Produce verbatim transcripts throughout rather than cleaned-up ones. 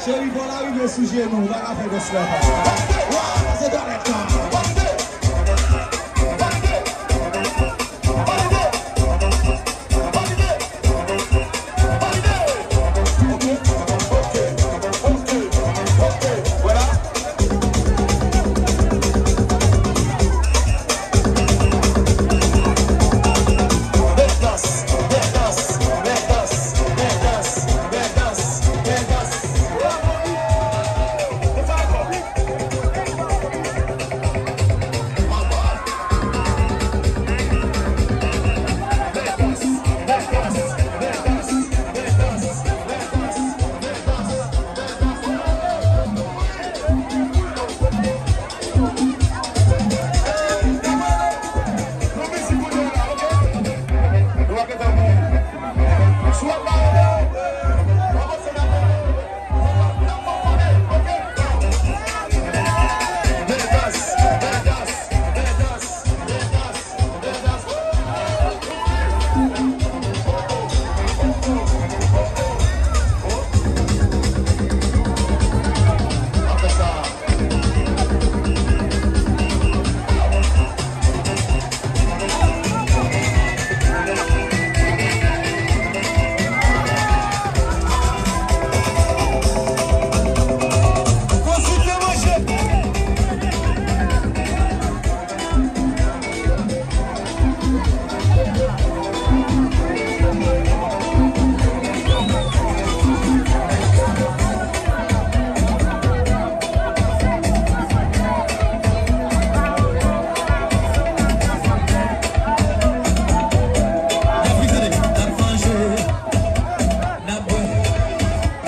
Cheri, fò n rive sou jenou, nou pa ka fè dans la. Wa, se talè sa.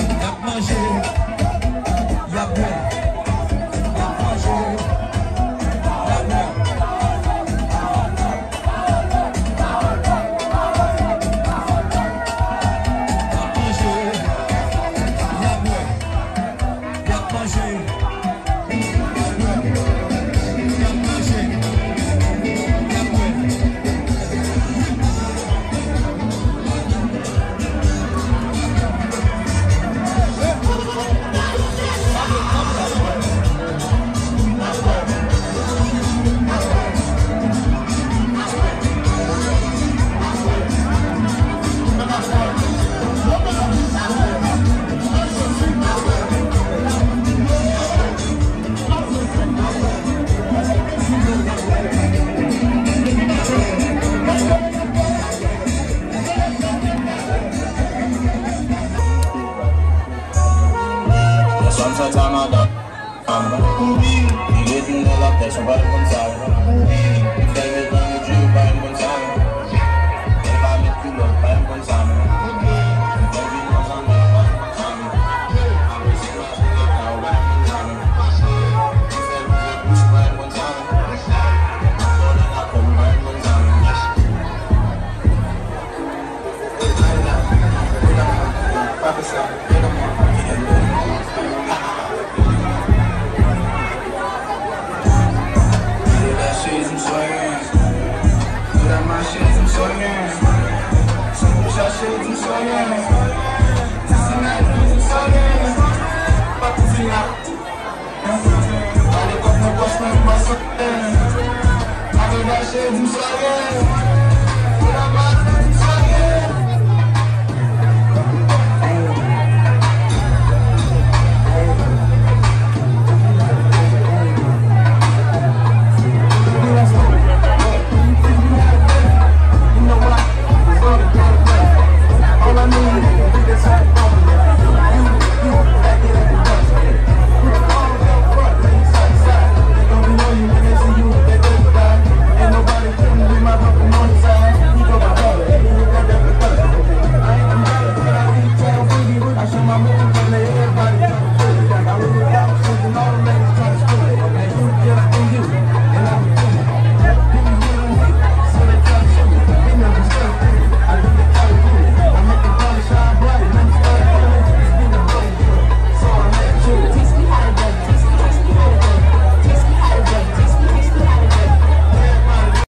N ap manje, y ap bwè. N ap manje, y ap bwè. N ap manje, y ap bwè. Y ap manje. Yèswa m sòti a madanm. Li retounen lakay, son pa yon konn sa. Li fè l met nan medyo, pa yon konn sa. Li pa met kilòt, pa yon konn sa. Li fè l vin nan zanmi, pa yon konn sa. Apre se mache lakay, pa yon konn sa. Li fè l ouvè bouch, pa yon konn sa. Li fè l lakay, pa yon konn sa. Pa fè sa. Mwen la cheri, di m sa w gen. Mwen la ma cheri, di m sa w gen. San koucha cheri, di m sa w gen. Ti sinay, di m sa w gen. Pa ti sinay. Pale kòb nan pòch mwen, m pa sonje. Mwen la cheri, di m sa w gen.